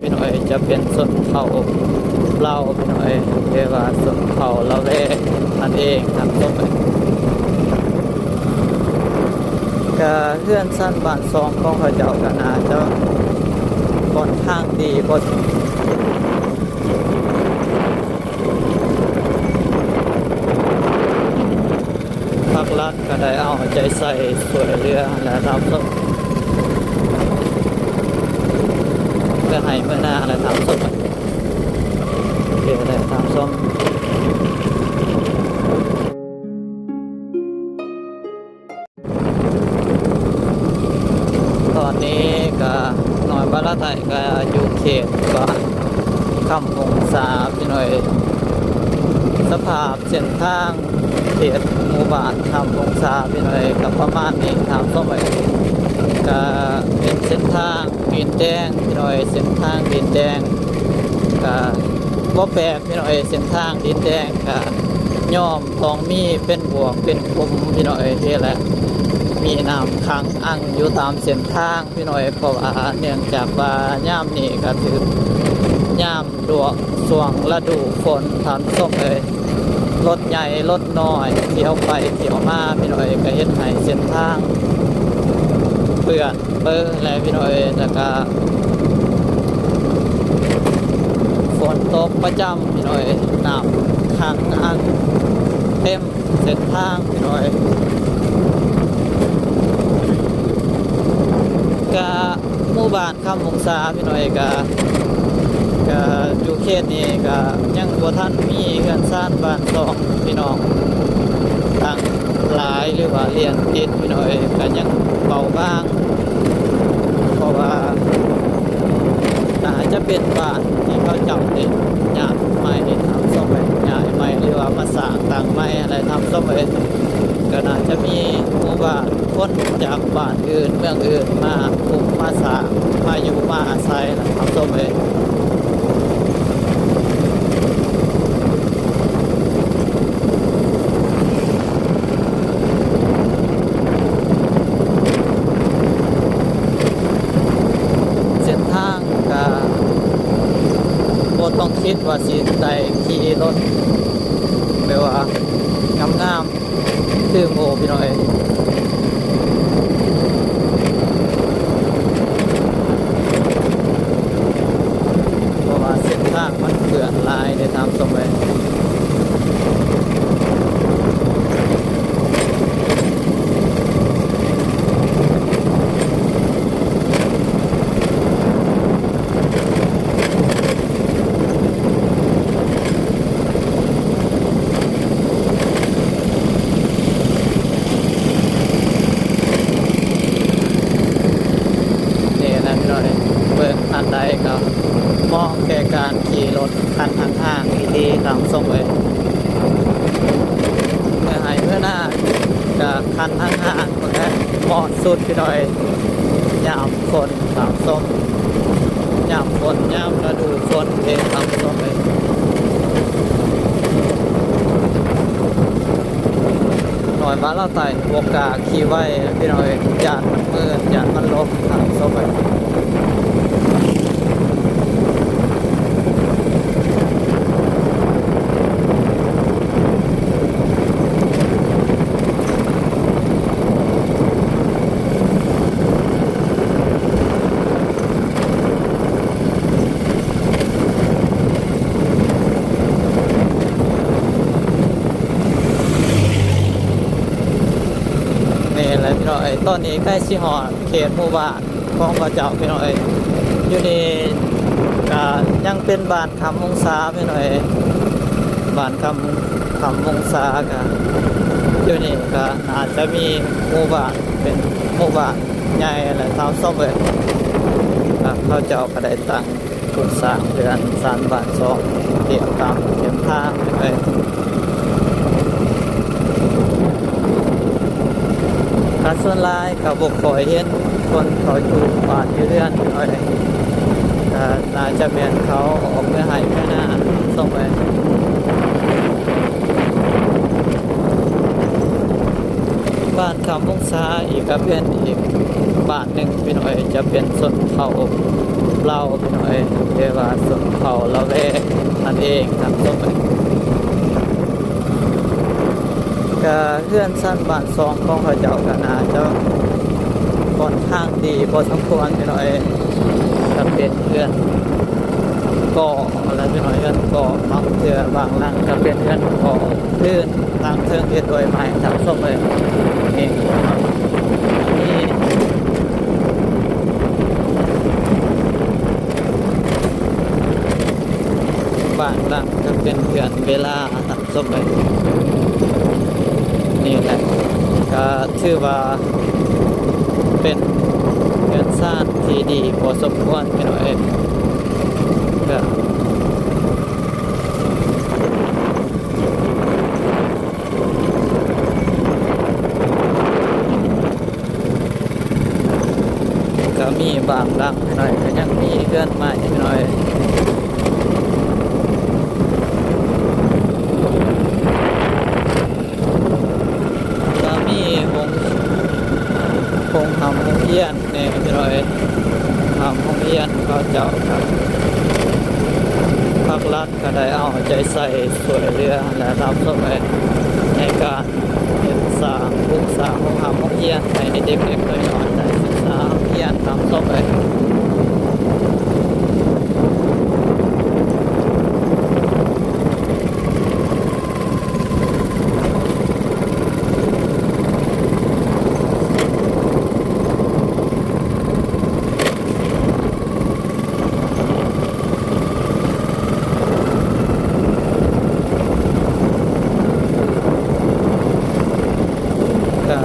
ພີ່ນ້ອງເອີຍ ຈະເປັນຊົນເຜົ່າລາວ ພີ່ນ້ອງເອີຍ ຫຼືວ່າຊົນເຜົ່າລາວແລນັ້ນເອງ ທ່ານຜູ້ຊົມເອີຍ. ກະເຮືອນຊານບ້ານຊ່ອງຂອງເຂົາເຈົ້າກະໜ້າຈະຄ່ອນຂ້າງດີພໍສົມຄວນ. ພາກລັດກະໄດ້ເອົາໃຈໃສ່ຊ່ວຍເຫຼືອຫັ້ນແຫຼະທ່ານຜູ້ຊົມ ເພື່ອໃຫ້ມື້ໜ້າແຫຼະທ່ານຜູ້ຊົມ ໂອເຄແຫຼະທ່ານຜູ້ຊົມ. ຕອນນີ້ກະນ້ອຍບາລາໄຕກະຢູ່ເຂດບ້ານຄຳວົງສາ ພີ່ນ້ອງເອີຍ. ສະພາບເສັ້ນທາງເຂດໝູ່ບ້ານຄຳວົງສາ ພີ່ນ້ອງເອີຍ ກະປະມານນີ້ທ່ານຜູ້ຊົມເອີຍ. ກະເປັນເສັ້ນທາງດິນແດງ ພີ່ນ້ອງເອີຍ ເສັ້ນທາງດິນແດງ ກະບໍ່ແປກ ພີ່ນ້ອງເອີຍ ເສັ້ນທາງດິນແດງກະຍ່ອມຕ້ອງມີເປັນບວກເປັນຂຸມ ພີ່ນ້ອງເອີຍ ເຮັດໃຫ້ມີນ້ຳຂັງອັ່ງຢູ່ຕາມເສັ້ນທາງ ພີ່ນ້ອງເອີຍ. ເພາະວ່າເນື່ອງຈາກວ່າຍາມນີ້ກະຖືກຍາມລວກ ຊ່ວງລະດູຝົນ ທ່ານຜູ້ຊົມເອີຍ ລົດໃຫຍ່ລົດນ້ອຍທ່ຽວໄປທ່ຽວມາ ພີ່ນ້ອງເອີຍ ກະເຮັດໃຫ້ເສັ້ນທາງເປື້ອນ ເບິ່ງແລະພີ່ນ້ອງເອີຍ ແລ້ວກະຝົນຕົກປະຈຳ ພີ່ນ້ອງເອີຍ ນ້ຳຂັງອັ່ງເຕັມເສັ້ນທາງ ພີ່ນ້ອງເອີຍ. ກະໝູ່ບ້ານຄຳວົງສາ ພີ່ນ້ອງເອີຍ ກະ ກະຢູ່ເຂດນີ້ກະຍັງບໍ່ທັນມີເຮືອນຊານບ້ານຊ່ອງ ພີ່ນ້ອງ ຕັ້ງ ຫຼາຍ ຫຼືວ່າລຽນຕິດ ພີ່ນ້ອງເອີຍ ກະຍັງເບົາບາງ ເພາະວ່າອາດຈະເປັນບ້ານທີ່ເຂົາເຈົ້າໄດ້ຍ້າຍໃໝ່ ທ່ານຜູ້ຊົມເອີຍ ຍ້າຍໃໝ່ ຫຼືວ່າມາສ້າງຕັ້ງໃໝ່ຫັ້ນແຫຼະທ່ານຜູ້ຊົມເອີຍ. ກະໜ້າຈະມີໝູ່ບ້ານຄົນຈາກບ້ານອື່ນເມືອງອື່ນມາປຸກມາສ້າງ ມາຢູ່ມາອາໄສ ທ່ານຜູ້ຊົມເອີຍ. ເສັ້ນທາງກະບໍ່ຕ້ອງຄິດວ່າຊິໄດ້ຂີ່ລົດແບບວ່າງາມໆ ຄືໝູ່ ພີ່ນ້ອງເອີຍ. ເພາະວ່າເສັ້ນທາງມັນເປື້ອນຫຼາຍເດ້ທ່ານຜູ້ຊົມເອີຍ. ນີ້ນະພີ່ນ້ອງເອີຍ ເບິ່ງອັນໃດກະເໝາະແກ່ການຂີ່ລົດຄັນຫ່າງໆ ດີໆ ທ່ານຜູ້ຊົມເອີຍ. ເມື່ອໃຫ້ເມື່ອໜ້າກະຄັນຫ່າງໆ ເໝາະສຸດ ພີ່ນ້ອງເອີຍ ຍາມຝົນ ທ່ານຜູ້ຊົມ ຍາມຝົນ ຍາມລະດູຝົນເດ້ ທ່ານຜູ້ຊົມເອີຍ. ນ້ອຍບ້ານລາວໃຕ້ບໍ່ກ້າຂີ່ໄວ ພີ່ນ້ອງເອີຍ ຢ້ານມັນມືນ ຢ້ານມັນລົ້ມ ທ່ານຜູ້ຊົມເອີຍ. ນີ້ແຫຼະພີ່ນ້ອງເອີຍ ຕອນນີ້ໃກ້ຊິຮອດເຂດໝູ່ບ້ານຂອງເຂົາເຈົ້າ ພີ່ນ້ອງເອີຍ. ຢູ່ນີ້ກະຍັງເປັນບ້ານຄຳວົງສາ ພີ່ນ້ອງເອີຍ ບ້ານຄຳ ຄຳວົງສາ. ກະຢູ່ນີ້ກະໜ້າຈະມີໝູ່ບ້ານ ເປັນໝູ່ບ້ານໃຫຍ່ແຫຼະ ທ່ານຜູ້ຊົມເອີຍ. ເຂົາເຈົ້າກະໄດ້ຕັ້ງ ປຸກສ້າງເຮືອນຊານບ້ານຊ່ອງ ຕຽມຕາມເສັ້ນທາງໄປ. ກະສ່ວນຫຼາຍກະບໍ່ຄ່ອຍເຫັນຄົນເຂົາຢູ່ບ້ານຢູ່ເຮືອນເທົ່າໃດ ກະໜ້າຈະແມ່ນເຂົາອອກເມືອໄຮ່ເມືອນາ ສົ່ງໄປ. ບ້ານຄຳວົງສາອີກກະເປັນອີກ ບ້ານໜຶ່ງພີ່ນ້ອງເອີຍ ຈະເປັນຊົນເຜົ່າລາວພີ່ນ້ອງເອີຍ ຫຼືວ່າຊົນເຜົ່າລາແວນັ້ນເອງທ່ານຜູ້ຊົມເອີຍ. ກະເຮືອນຊານບ້ານຊ່ອງຂອງເຂົາເຈົ້າກະໜ້າຈະຄ່ອນຂ້າງດີພໍສົມຄວນພີ່ນ້ອງເອີຍ ກະເປັນເຮືອນກໍ່ແຫຼະພີ່ນ້ອງເອີຍ ເຮືອນກໍ່ ບາງເທື່ອບາງຫຼັງກະເປັນເຮືອນກໍ່ພື້ນ ທາງເທິງເຮັດດ້ວຍໄມ້ທ່ານຜູ້ຊົມເອີຍ. ນີ້ ບາງຫຼັງກະເປັນເຮືອນເວລາທ່ານຜູ້ຊົມເອີຍ. ນີ້ແຫຼະ ກະຖືວ່າເປັນເຮືອນຊານທີ່ດີພໍສົມຄວນພີ່ນ້ອງເອີຍ. ກະ ກະມີບາງຫຼັງພີ່ນ້ອງ ກະຍັງມີເຮືອນໄມ້ພີ່ນ້ອງ ກະມີໂຮງ ໂຮງຮ່ຳໂຮງຮຽນແດ່ພີ່ນ້ອງ ໂຮງຮ່ຳໂຮງຮຽນເຂົາເຈົ້າ ກະພາກລັດ ກະໄດ້ເອົາໃຈໃສ່ຊ່ວຍເຫຼືອຫັ້ນແຫຼະທ່ານຜູ້ຊົມເອີຍ ໃນການເຮັດສ້າງ ປຸກສ້າງໂຮງຮ່ຳໂຮງຮຽນໃຫ້ເດັກໆນ້ອຍໆໄດ້ສຶກສາຮຽນທ່ານຜູ້ຊົມເອີຍ. ກະ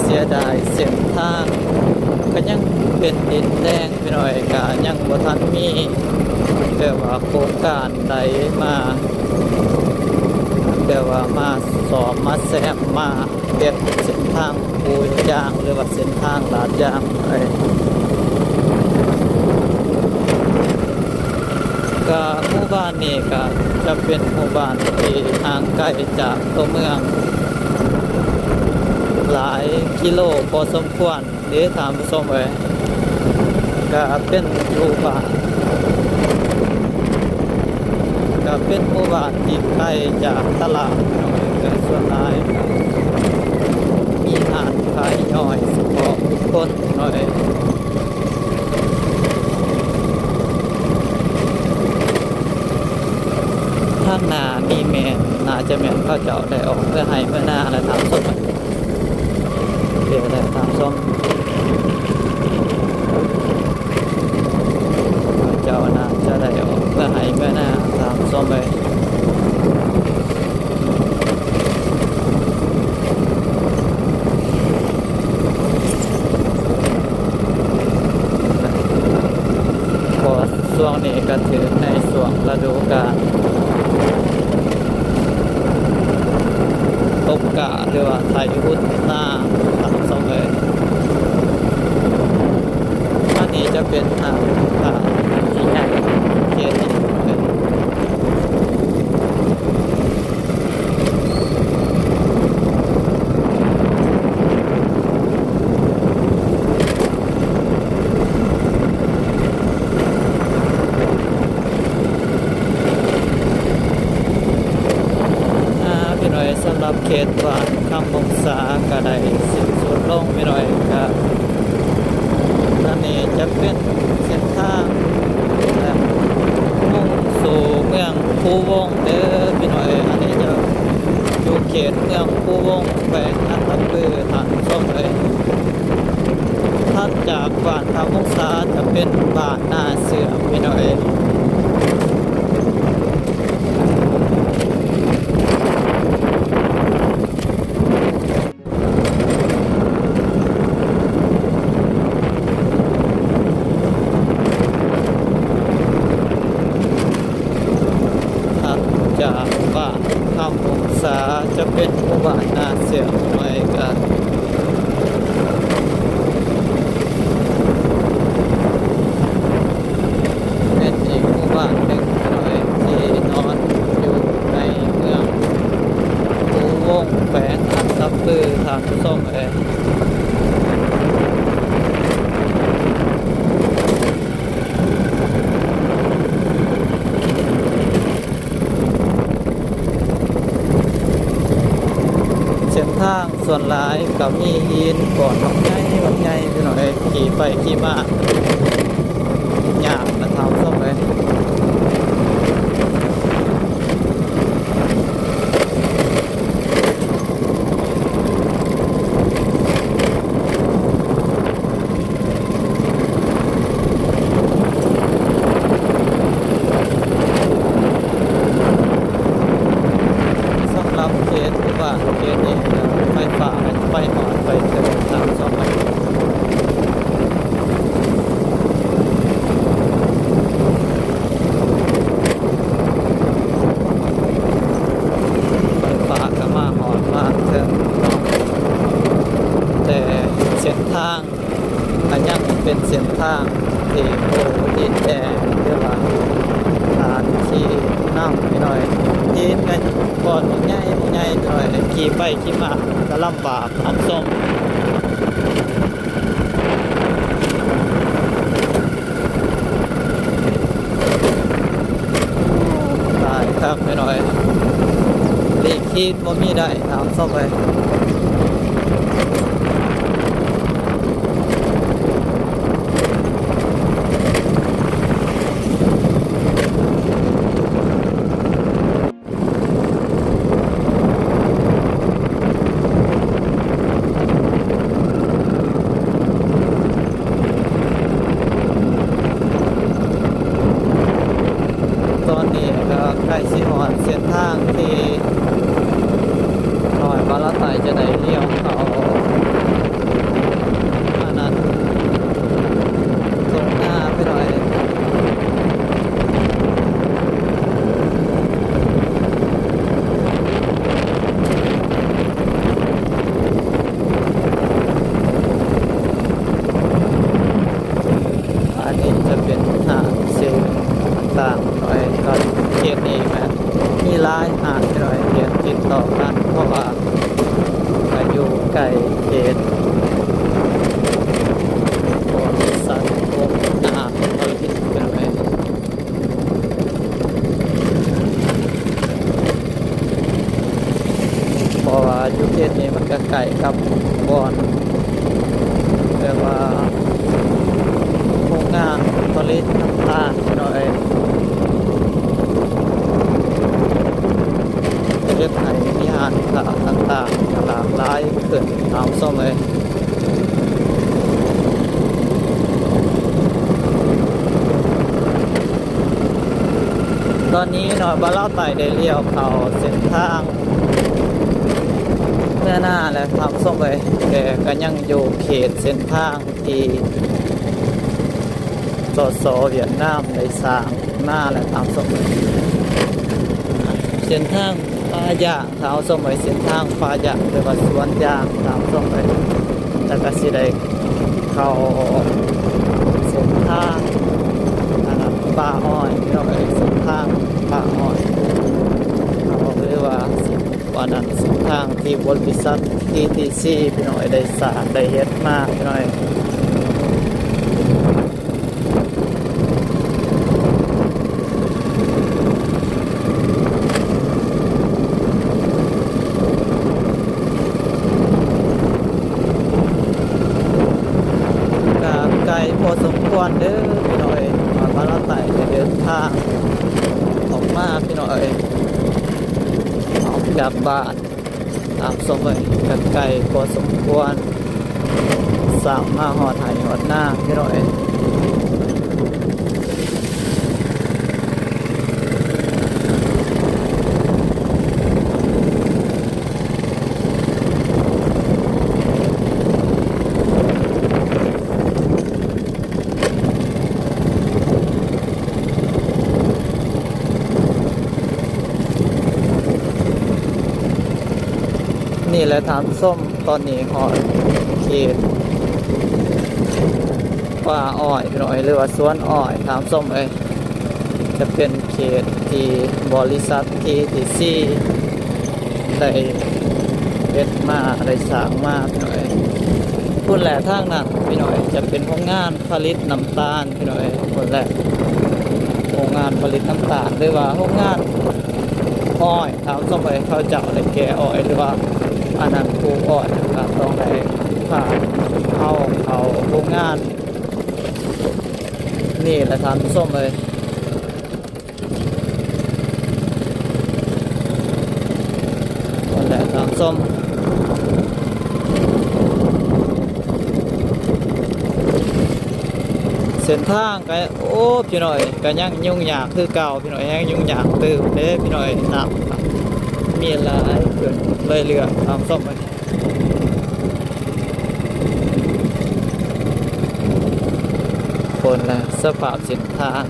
ເສຍດາຍເສັ້ນທາງກະຍັງເປັນດິນແດງພີ່ນ້ອງ ກະຍັງບໍ່ທັນມີແບບວ່າໂຄງການໃດມາ ແບບວ່າມາສ້ອມມາແຊມມາ ເປັນເສັ້ນທາງປູຢາງ ຫຼືວ່າເສັ້ນທາງລາດຢາງ. ກະໝູ່ບ້ານນີ້ກະຈະເປັນໝູ່ບ້ານທີ່ຫ່າງໄກຈາກຕົວເມືອງຫຼາຍກິໂລພໍສົມຄວນເດ້ທ່ານຜູ້ຊົມເອີຍ. ກະເປັນໝູ່ບ້ານ ກະເປັນໝູ່ບ້ານທີ່ໄກຈາກຕະຫຼາດ ກະສ່ວນຫຼາຍມີຮ້ານຂາຍຍ່ອຍສະເພາະບຸກຄົນໜ້ອຍ. ທາງໜ້ານີ້ແມ່ນ ໜ້າຈະແມ່ນເຂົາເຈົ້າໄດ້ອອກເມືອໄຮ່ເມືອນາແລ້ວທ່ານຜູ້ຊົມ. ໂອເຄແລ້ວທ່ານຜູ້ຊົມ ເຂົາເຈົ້າໜ້າຈະໄດ້ອອກເມືອໄຮ່ເມືອນາທ່ານຜູ້ຊົມເອີຍ. ເພາະວ່າຊ່ວງນີ້ກະຖືກໃນຊ່ວງລະດູການຕົກກ້າ ຫຼືວ່າໄຖຫຸດນາ ທ່ານຜູ້ຊົມເອີຍ. ອັນນີ້ຈະເປັນທາງ ທາງທີ່ໃຫຍ່ເຂດນີ້ເປັນ ອາ ພີ່ນ້ອງເອີຍ ສຳລັບເຂດບ້ານຄຳວົງສາກະໄດ້ສິ້ນສຸດລົງ ພີ່ນ້ອງເອີຍ. ກະ ອັນນີ້ຈະເປັນເສັ້ນທາງ ແລະ ມຸ່ງສູ່ເມືອງພູວົງເດີພີ່ນ້ອງເອີຍ. ອັນນີ້ຈະຢູ່ເຂດເມືອງພູວົງ ແຂວງອັດຕະປື ທ່ານຜູ້ຊົມເອີຍ. ຖັດຈາກບ້ານຄຳວົງສາຈະເປັນບ້ານນາເຊື່ອມ ພີ່ນ້ອງເອີຍ. ຖັດຈາກບ້ານຄຳວົງສາຈະເປັນໝູ່ບ້ານນາເຊື່ອມ ແລະ ກະເປັນອີກໝູ່ບ້ານໜຶ່ງ ພີ່ນ້ອງເອີຍ ທີ່ນອນຢູ່ໃນເມືອງພູວົງ ແຂວງອັດຕະປື ທ່ານຜູ້ຊົມເອີຍ. ເ ຫຼາຍ ກໍມີຫີນກ້ອນບັກໃຫຍ່ ບັກໃຫຍ່ ພີ່ນ້ອງເອີຍ ຂີ່ໄປຂີ່ມາ ຍາກນະທ່ານຜູ້ຊົມເອີຍ. ສຳລັບເຂດບ້ານເຂດນີ້ ໄຟຟ້າໄປຮອດໄປເຖິງທາງສອງ ໄຟຟ້າກໍມາຮອດມາເຖິງ ແຕ່ເສັ້ນທາງ ກໍຍັງເປັນເສັ້ນທາງທີ່ໂອ້ດິນແດງ ຫຼືວ່າທາງທີ່ນຳ ພີ່ນ້ອງເອີຍ. ຫີນກໍກ້ອນໃຫຍ່ໆ ພີ່ນ້ອງເອີຍ ຂີ່ໄປຂີ່ມາກໍລຳບາກທ່ານຜູ້ຊົມ. ຫຼາຍຄັກແມ່ນ້ອຍ ຫຼີກຮີດບໍ່ມີໄດ້ ຕາມຊອກໄປ. ຕອນນີ້ກໍໃກ້ຊິຮອດເສັ້ນທາງທີ່ນ້ອຍບ່າວລາວໃຕ້ຈະໄດ້ລ້ຽວເຂົ້າ ອັນນັ້ນ ທົ່ງນາໄປໜ້ອຍ. ອັນນີ້ຈະເປັນຫ້າງເຊນຕ່າງໆ ໄປກັບເຂດນີ້ແມ່ນມີຫຼາຍຫ້າງ ໜ້ອຍ ທີ່ຕິດຕໍ່ກັນ ເພາະວ່າ ກໍຢູ່ໃກ້ເຂດບໍລິສັດໂຮງງານຜະລິດ ເປັນໄປ ເພາະວ່າຢູ່ເຂດນີ້ມັນກໍໃກ້ກັບບ່ອນ ແບບວ່າໂຮງງານຜະລິດນ້ຳຕານ ໜ້ອຍ ເຮັດໃຫ້ມີຮ້ານຄ້າຕ່າງໆຫຼາກຫຼາຍຂຶ້ນ ທ່ານຜູ້ຊົມເອີຍ. ຕອນນີ້ເນາະ ບ່າວລາວໃຕ້ໄດ້ລ້ຽວເຂົ້າເສັ້ນທາງເມືອນາແລ້ວ ທ່ານຜູ້ຊົມເອີຍ ແຕ່ກໍຍັງຢູ່ເຂດເສັ້ນທາງທີ່ ສສ ຫວຽດນາມໄດ້ສ້າງມາແລ້ວ ທ່ານຜູ້ຊົມເອີຍ. ເສັ້ນທາງປ່າຢາງ ທ່ານຜູ້ຊົມເອີຍ ເສັ້ນທາງປ່າຢາງ ຫຼືວ່າສວນຢາງ ທ່ານຜູ້ຊົມເອີຍ ແລ້ວກໍຊິໄດ້ເຂົ້າເສັ້ນທາງ ອັນນັ້ນ ປ່າອ້ອຍ ພີ່ນ້ອງເອີຍ ເສັ້ນທາງປ່າອ້ອຍ ເຮົາ ຫຼືວ່າເສັ້ນ ອັນນັ້ນ ເສັ້ນທາງທີ່ບໍລິສັດ ທີທີຊີ ພີ່ນ້ອງເອີຍ ໄດ້ສ້າງ ໄດ້ເຮັດມາ ພີ່ນ້ອງເອີຍ. ກະໄກພໍສົມຄວນເດີພີ່ນ້ອງເອີຍ ວ່າພາລາໄຕຈະເດີນທາງອອກມາພີ່ນ້ອງເອີຍ ອອກຈາກບ້ານ ຕາມຊົມເບິ່ງ ກະໄກພໍສົມຄວນ ສາມາດຮອດໄຮ່ຮອດນາພີ່ນ້ອງເອີຍ. ນີ້ແຫຼະທ່ານຜູ້ຊົມ ຕອນນີ້ຮອດເຂດປ່າອ້ອຍພີ່ນ້ອງເອີຍ ຫຼືວ່າສວນອ້ອຍທ່ານຜູ້ຊົມເອີຍ ຈະເປັນເຂດທີ່ບໍລິສັດ ທີທີຊີ ໄດ້ເຮັດມາ ໄດ້ສ້າງມາພີ່ນ້ອງເອີຍ. ພຸ້ນແຫຼະທາງນັ້ນພີ່ນ້ອງເອີຍ ຈະເປັນໂຮງງານຜະລິດນ້ຳຕານພີ່ນ້ອງເອີຍ ພຸ້ນແຫຼະ ໂຮງງານຜະລິດນ້ຳຕານ ຫຼືວ່າໂຮງງານອ້ອຍ ທ່ານຜູ້ຊົມເອີຍ ເຂົາເຈົ້າໄດ້ແກ່ອ້ອຍ ຫຼືວ່າ ອັນນັ້ນປູກອ້ອຍກໍຕ້ອງໄດ້ພາເຮົາເຂົ້າໂຮງງານນີ້ແຫຼະທ່ານຜູ້ຊົມເອີຍ. ນັ້ນແຫຼະທ່ານຜູ້ຊົມ ເສັ້ນທາງ ກະ ໂອ້ ພີ່ນ້ອງເອີຍ ກະຍັງຫຍຸ້ງຍາກຄືເກົ່າພີ່ນ້ອງເອີຍ ຍັງຫຍຸ້ງຍາກຕື່ມເດ້ພີ່ນ້ອງເອີຍ ນ້ຳມີຫຼາຍຂຶ້ນເລື້ອຍໆ ທ່ານຜູ້ຊົມເອີຍ. ຄົນລະສະພາບເສັ້ນທາງ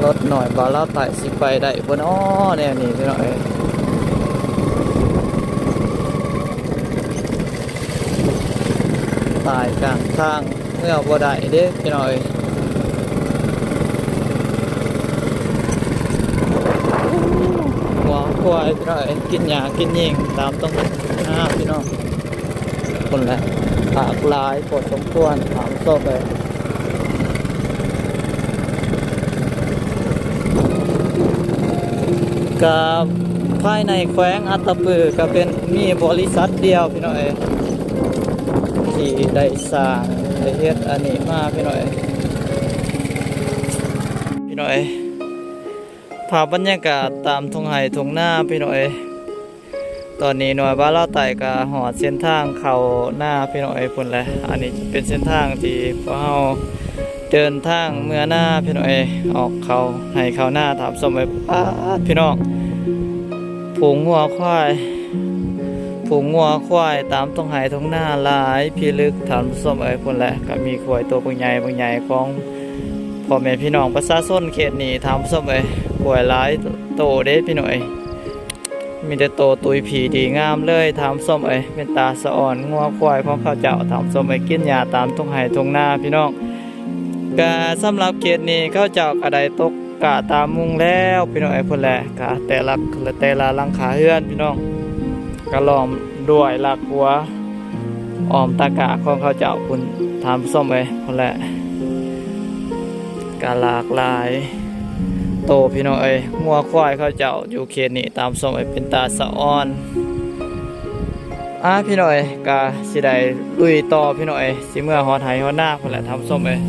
ລົດນ້ອຍບ່າວລາວໃຕ້ຊິໄປໄດ້ບໍ່ນໍ ແນວນີ້ພີ່ນ້ອງເອີຍ. ຕາຍກາງທາງເມືອບໍ່ໄດ້ເດ້ພີ່ນ້ອງເອີຍ. ງົວຄວາຍພີ່ນ້ອງເອີຍ ກິນຫຍ້າກິນຫຍ້ງຕາມຕົງໜ້າພີ່ນ້ອງ. ພຸ້ນແຫຼະ ຫຼາກຫຼາຍພໍສົມຄວນ ທ່ານຜູ້ຊົມເອີຍ. ກະພາຍໃນແຂວງອັດຕະປືກະເປັນມີບໍລິສັດດຽວພີ່ນ້ອງເອີຍ ທີ່ໄດ້ສ້າງ ໄດ້ເຮັດອັນນີ້ມາພີ່ນ້ອງເອີຍ. ພີ່ນ້ອງເອີຍ ພາບບັນຍາກາດຕາມທົ່ງໄຮ່ທົ່ງນາພີ່ນ້ອງເອີຍ. ຕອນນີ້ໜ່ວຍບ່າວລາວໃຕ້ກໍຮອດເສັ້ນທາງເຂົ້ານາພີ່ນ້ອງເອີຍ ພຸ້ນແຫຼະ. ອັນນີ້ເປັນເສັ້ນທາງທີ່ພວກເຮົາເດີນທາງເມືອນາພີ່ນ້ອງເອີຍ ອອກເຂົ້າໄຮ່ເຂົ້ານາ ທ່ານຜູ້ຊົມເອີຍ. ປາດ ພີ່ນ້ອງ ຝູງງົວຄວາຍ ຝູງງົວຄວາຍຕາມທົ່ງໄຮ່ທົ່ງນາຫຼາຍພິລຶກ ທ່ານຜູ້ຊົມເອີຍ ພຸ້ນແຫຼະ. ກໍມີຄວາຍໂຕບັກໃຫຍ່ບັກໃຫຍ່ຂອງພໍ່ແມ່ພີ່ນ້ອງປະຊາຊົນເຂດນີ້ ທ່ານຜູ້ຊົມເອີຍ ຄວາຍຫຼາຍໂຕເດ້ພີ່ນ້ອງເອີຍ. ມີແຕ່ໂຕຕຸ້ຍຜີດີງາມເລີຍ ທ່ານຜູ້ຊົມເອີຍ ເປັນຕາສະອອນ. ງົວຄວາຍຂອງເຂົາເຈົ້າ ທ່ານຜູ້ຊົມເອີຍ ກິນຫຍ້າຕາມທົ່ງໄຮ່ທົ່ງນາພີ່ນ້ອງ. ກະສຳລັບເຂດນີ້ ເຂົາເຈົ້າກະໄດ້ຕົກກ້າຕາມຸງແລ້ວພີ່ນ້ອງເອີຍ ພຸ້ນແຫຼະ. ກະແຕ່ລະ ແຕ່ລະຫຼັງຄາເຮືອນພີ່ນ້ອງ ກະລ້ອມດ້ວຍລາກກົວ ອ້ອມຕາກ້າຂອງເຂົາເຈົ້າພຸ້ນ ທ່ານຜູ້ຊົມເອີຍ ພຸ້ນແຫຼະ. ກະຫຼາກຫຼາຍໂຕພີ່ນ້ອງເອີຍ ງົວຄວາຍເຂົາເຈົ້າຢູ່ເຂດນີ້ ທ່ານຜູ້ຊົມເອີຍ ເປັນຕາສະອອນ. ອາ ພີ່ນ້ອງເອີຍ ກະຊິໄດ້ລຸຍຕໍ່ພີ່ນ້ອງເອີຍ ຊິເມືອຮອດໄຮ່ຮອດນາພຸ້ນແຫຼະ ທ່ານຜູ້ຊົມເອີຍ.